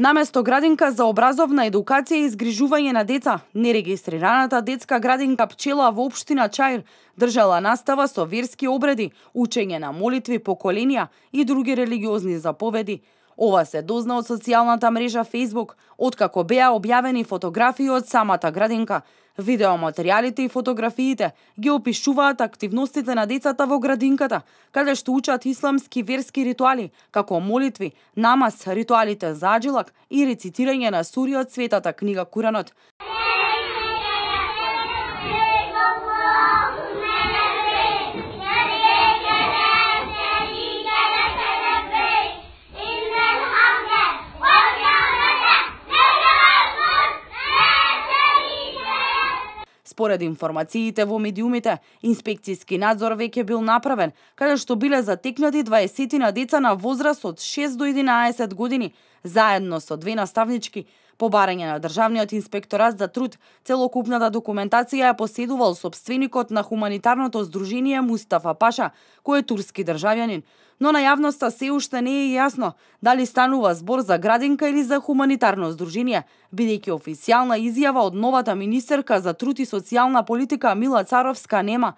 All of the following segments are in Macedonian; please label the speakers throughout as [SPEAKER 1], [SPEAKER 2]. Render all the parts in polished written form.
[SPEAKER 1] Наместо градинка за образовна едукација и изгрижување на деца, нерегистрираната детска градинка Пчела во општина Чаир држала настава со верски обреди, учење на молитви, поколенија и други религиозни заповеди. Ова се дозна од социјалната мрежа Facebook, откако беа објавени фотографии од самата градинка. Видеоматеријалите и фотографиите ги опишуваат активностите на децата во градинката, каде што учат исламски верски ритуали, како молитви, намаз, ритуалите за аджилак и рецитирање на сури од светата книга Куранот. Според информациите во медиумите, инспекцијски надзор веќе бил направен, каде што биле затекнати 20 на деца на возраст од 6 до 11 години, заедно со 2 наставнички. По барање на Државниот инспекторат за труд, целокупната документација ја поседувал сопственикот на хуманитарното здружение Мустафа Паша, кој е турски државјанин. Но на јавноста се уште не е јасно дали станува збор за градинка или за хуманитарно здружение, бидејќи официјална изјава од новата министерка за труд и социјална политика Мила Царовска нема.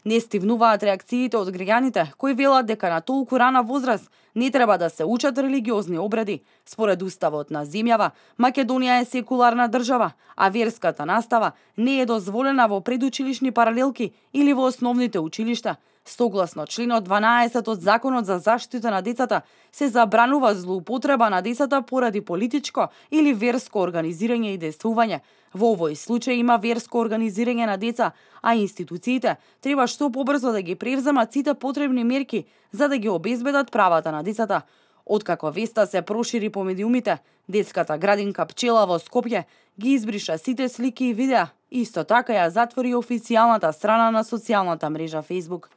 [SPEAKER 1] Не стивнуваат реакциите од граѓаните кои велат дека на толку рана возраст не треба да се учат религиозни обреди. Според уставот на земјава, Македонија е секуларна држава, а верската настава не е дозволена во предучилишни паралелки или во основните училишта. Согласно членот 12 од Законот за заштита на децата, се забранува злоупотреба на децата поради политичко или верско организирање и действување. Во овој случај има верско организирање на деца, а институциите треба што побрзо да ги превземат сите потребни мерки за да ги обезбедат правата на децата. Откако веста се прошири по медиумите, детската градинка Пчела во Скопје ги избриша сите слики и видеа, исто така ја затвори официјалната страна на социјалната мрежа Facebook.